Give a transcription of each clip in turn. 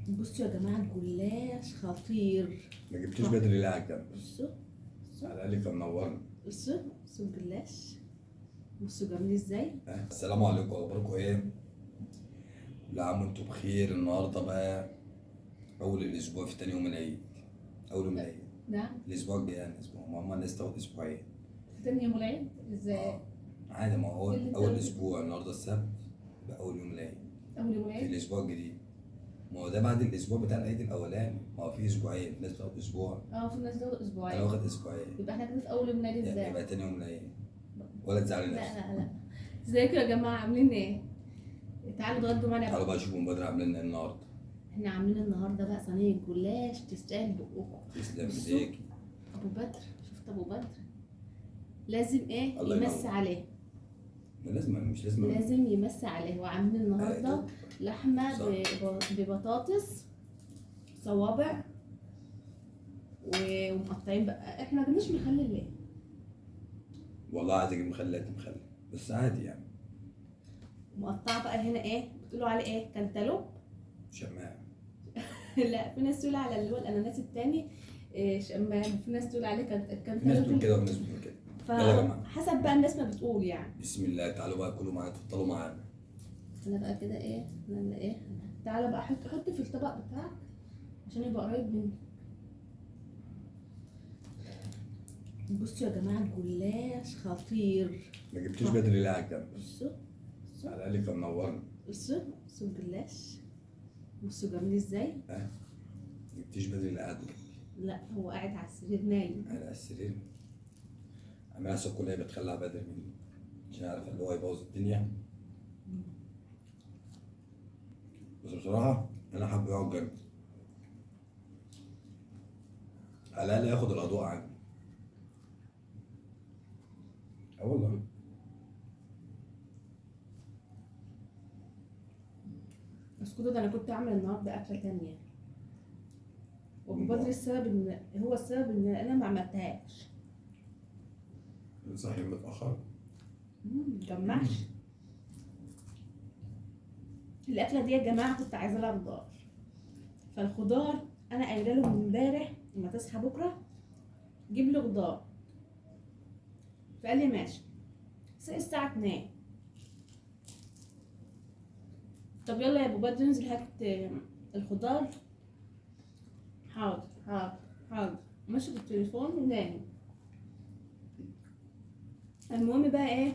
بصوا يا جماعة الجلاش خطير. ما جبتيش بدري ليه على الجنب؟ بصوا على الاقل كان منورنا. بصوا بصوا الجلاش، بصوا جميل ازاي. السلام عليكم، اخباركم ايه؟ كل عام وانتم بخير. النهارده بقى اول الاسبوع في تاني يوم العيد، اول يوم العيد. نعم الاسبوع الجاي يعني اسبوع، ما هم الناس تاخد اسبوعين. في تاني يوم العيد ازاي؟ عادي، ما هو اول اسبوع النهارده السبت يبقى اول يوم العيد. اول يوم العيد في الاسبوع الجديد. ما هو ده بعد الاسبوع بتاع العيد الاولاني، ما هو في اسبوعين، في ناس بتاخد اسبوع. في ناس بتاخد اسبوعين. انا واخد اسبوعين. يبقى احنا كده في اول يوم العيد ازاي؟ يبقى تاني يوم العيد. ولا تزعلي نفسك. لا لا لا. ازيكم يا جماعة، عاملين ايه؟ تعالوا اتغدوا معانا. تعالوا بقى شوفوا بدر عاملين ايه النهارده. احنا عاملين النهارده بقى صينية جلاش تستاهل بقكم. تسلم ايديك. ابو بدر، شفت ابو بدر؟ لازم ايه؟ يمس عليه. لازم، مش لازم، لازم يمس عليه. وعاملين النهارده لحمه ببطاطس صوابع ومقطعين بقى. احنا ما جبناش مخلل ليه؟ والله عايز اجيب مخلل، مخلل بس عادي يعني. مقطعه بقى هنا ايه بتقولوا عليه؟ ايه؟ كنتالوب؟ شمام. لا، في ناس تقول على اللي هو الاناناس التاني إيه شمام، في ناس تقول عليه كنتالوب، في ناس تقول كده وفي ناس بتقول كده، فحسب بقى الناس ما بتقول يعني. بسم الله، تعالوا بقى كلوا معانا، اتفضلوا معانا. انا بقى كده ايه، انا ايه، تعالى بقى حط في الطبق بتاعك عشان يبقى قريب مني. بصوا يا جماعة الجلاش خطير. ما جبتيش بدري ليه على الجنب؟ بصوا على الاقل كان منورنا. بصوا بصوا الجلاش، بصوا جميل ازاي. ما جبتيش بدري ليه قاعد؟ لا هو قاعد على السرير نايم. قاعد على السرير عمال احسب كل هي بتخلع بدري مني عشان عارف اللي هو هيبوظ الدنيا. بس بصراحة أنا حابب يقعد جنبي، على الأقل ياخد الأضواء عني. أه والله. بس كنت أنا كنت أعمل النهاردة أكلة تانية، وأبو بدر السبب إن هو السبب إن أنا ما عملتهاش. صحيح متأخر؟ مجمعش. الأكلة دي يا جماعة كنت عايزة لها خضار، فالخضار أنا قايلة له من امبارح لما تصحى بكرة جيب لي خضار، فقال لي ماشي. الساعة 2. طب يلا يا أبو بدر انزل هات الخضار. حاضر حاضر حاضر، ماشي بالتليفون ونايم. المهم بقى ايه،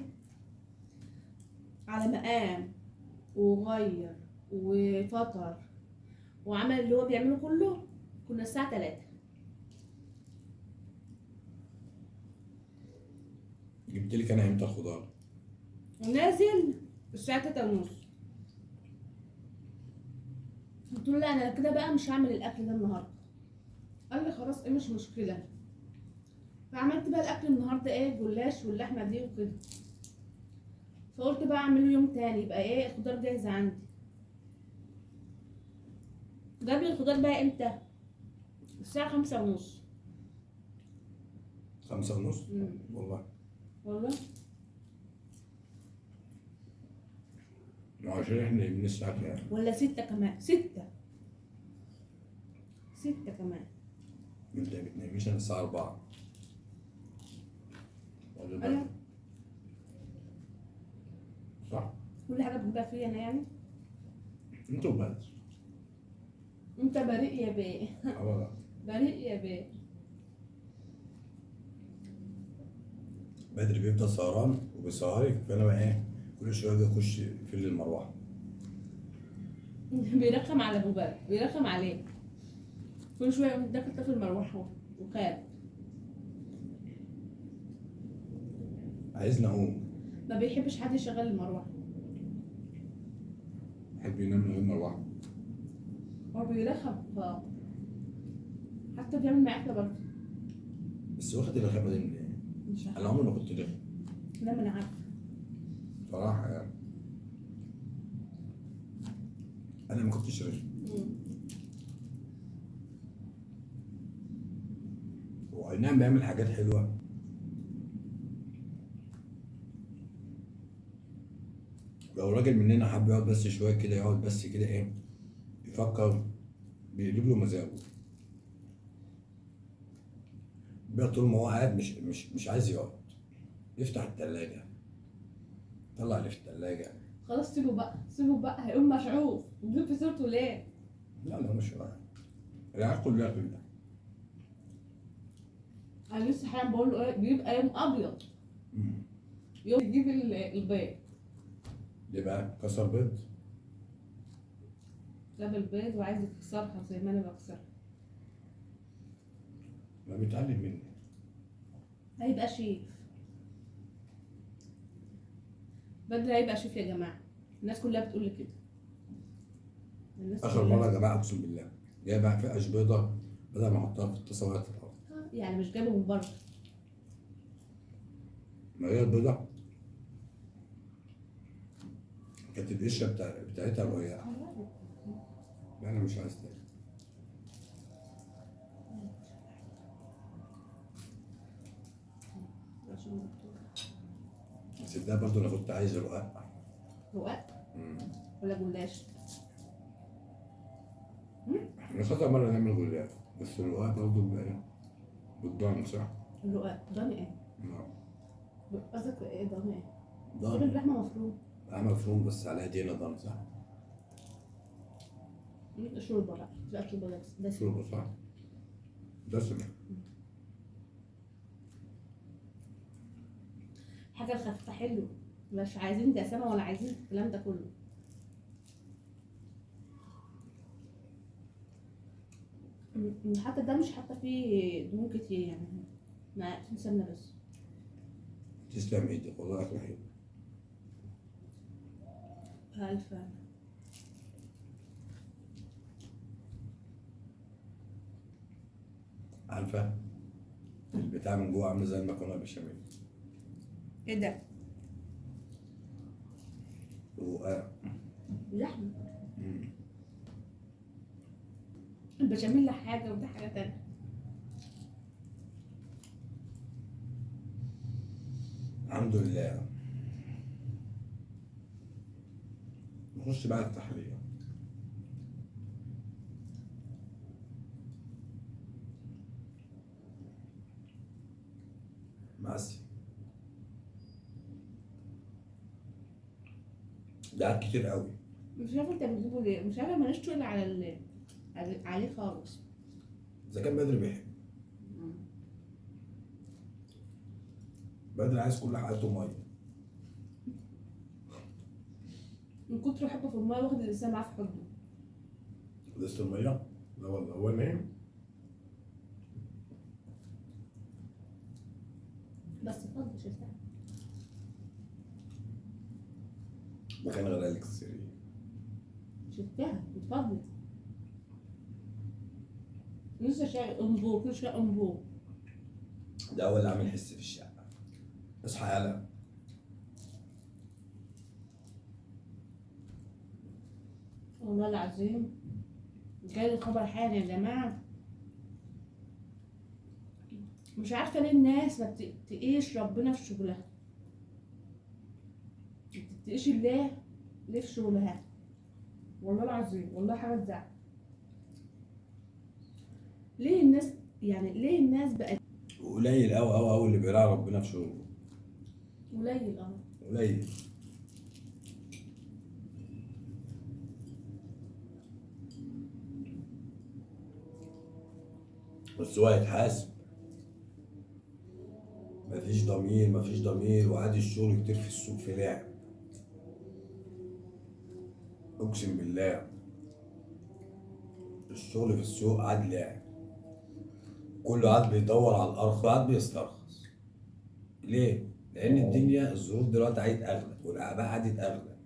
على ما قام وغير وفطر وعمل اللي هو بيعمله كله كنا الساعة 3. جبت لك انا امتى الخضار؟ ونازل الساعة 3:30. قلت له لا انا كده بقى مش هعمل الاكل ده النهارده. قال لي خلاص ايه مش مشكلة. فعملت بقى الاكل النهارده ايه، جلاش واللحمة دي وكده. فقلت بقى اعمله يوم تاني يبقى ايه الخضار جاهز عندي. جاب لي الخضار بقى امتى؟ الساعة 5:30. 5:30؟ والله والله ما عشان احنا من الساعة كام؟ ولا 6 كمان، 6 كمان. انت ما بتناميش انا الساعة 4. انا صح؟ كل حاجة بتبقى فيا انا يعني؟ انت وبدر. انت بريء يا بيه. اه والله بريء يا بيه. بدر بيفضل سهران وبيسهرك، فانا بقى ايه كل شوية بيخش في المروحة. بيرخم على ابو بدر، بيرخم عليه كل شوية يقوم داخل طافي المروحة وخارج. عايزني اقوم. ما بيحبش حد يشغل المروحة. بيحب ينام من غير مروحة. هو بيرخم حتى بيعمل معاك كده برضه. بس واخد الرخامه دي منين؟ مش عارفه. انا عمري ما كنت رخم. لا ما انا عارفه. صراحة يعني انا ما كنتش رخم. هو اي نعم بيعمل حاجات حلوة، لو راجل مننا حب يقعد بس شوية كده، يقعد بس كده ايه يفكر بيقلب له مزاجه. بقى طول ما هو قاعد مش عايز يقعد، يفتح التلاجة، طلع اللي في التلاجة. خلاص سيبه بقى، سيبه بقى، هيقوم مشعوف. نجيب في صورته ليه؟ لا لا مش واحد. العيال كلها كده. انا لسه حالا بقول له ايه، بيبقى يوم ابيض. يوم يجيب البيض. ليه بقى؟ كسر بيض؟ جاب البيض وعايز يكسرها زي ما انا بكسرها. ما بيتعلم مني. هيبقى شيف. بدري هيبقى شيف يا جماعة، الناس كلها بتقول لي كده. اخر مرة يا جماعة اقسم بالله جايب فقش بيضة بدل ما احطها في الطاسه وقعت في الارض. يعني مش جايبه من بره. ما هي البيضة كانت القشرة بتاعتها رقيقه. لا انا مش عايز تاني. بس ده برضه انا كنت عايز رقاق. رقاق؟ ولا جلاش؟ احنا كذا مرة نعمل جلاش، بس الرقاق برضه بيبقى ايه؟ بالضان صح؟ الرقاق ضان ايه؟ نعم. قصدك ايه ضان ايه؟ ضان لحمة مفرومة. لحمة مفرومة بس عليها دينا ضان صح؟ شوربة بقى، تبقى شوربة بس. شوربة صح؟ دسمة. حاجة خفيفة حلوة، مش عايزين دسامة ولا عايزين الكلام ده كله. حتى ده مش حاطة فيه دهون كتير يعني، معلقتين سمنة بس. تسلم ايدك والله أكلة حلوة. ألف هنا. عارفة البتاع من جوه عامل زي المكرونة بشاميل. ايه ده؟ رقاق. لحمة. البشاميل حاجة وده حاجة تانية. الحمد لله. نخش بقى التحلية. معسل. ده كتير قوي. مش عارفه انت بتجيبه ليه، مش عارفه ماليش تقل على عليه خالص. اذا كان بدر بيحب. بدر عايز كل حاجته مية. من كتر حبه في المية واخد الانسان معاه في حضنه. لسه المية؟ لا والله هو نايم. بس فضل شفتها. مكان غير لك السرير. شفتها اتفضل. لسه شايل انبوب، كل شوية انبوب. ده هو اللي عامل حس في الشقة. اصحى يالا. والله العظيم جاي الخبر حالا يا جماعة. مش عارفه ليه الناس ما بتتقيش ربنا في شغلها، ما بتتقيش الله ليه في شغلها. والله العظيم والله حاجة تزعل. ليه الناس يعني ليه الناس بقت قليل قوي قوي قوي اللي بيراعي ربنا في شغله. قليل قليل. بس هو هيتحاسب. مفيش ضمير، مفيش ضمير، وعادي الشغل كتير في السوق في لعب. اقسم بالله الشغل في السوق عاد لعب. كله قاعد بيدور على الارخص، قاعد بيسترخص. ليه؟ لان الدنيا الظروف دلوقتي عادت اغلى والاعباء عادت اغلى.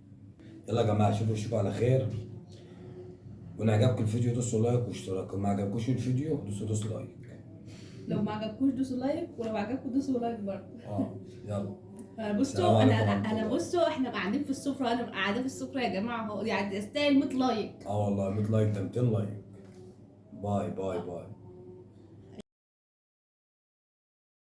يلا يا جماعة شوفوا اشوفكم على خير. وان عجبكم الفيديو دوسوا like واشتراك، وما عجبكوش الفيديو دوسوا dislike. لو ما عجبكوش دوسوا like، ولو عجبكم دوسوا like برضه. يلا بصوا انا بصوا احنا قاعدين في السفرة، انا قاعدة في السفرة يا جماعة اهو، يعني استاهل 100 like. والله 100 like، ده 200 like. bye bye bye.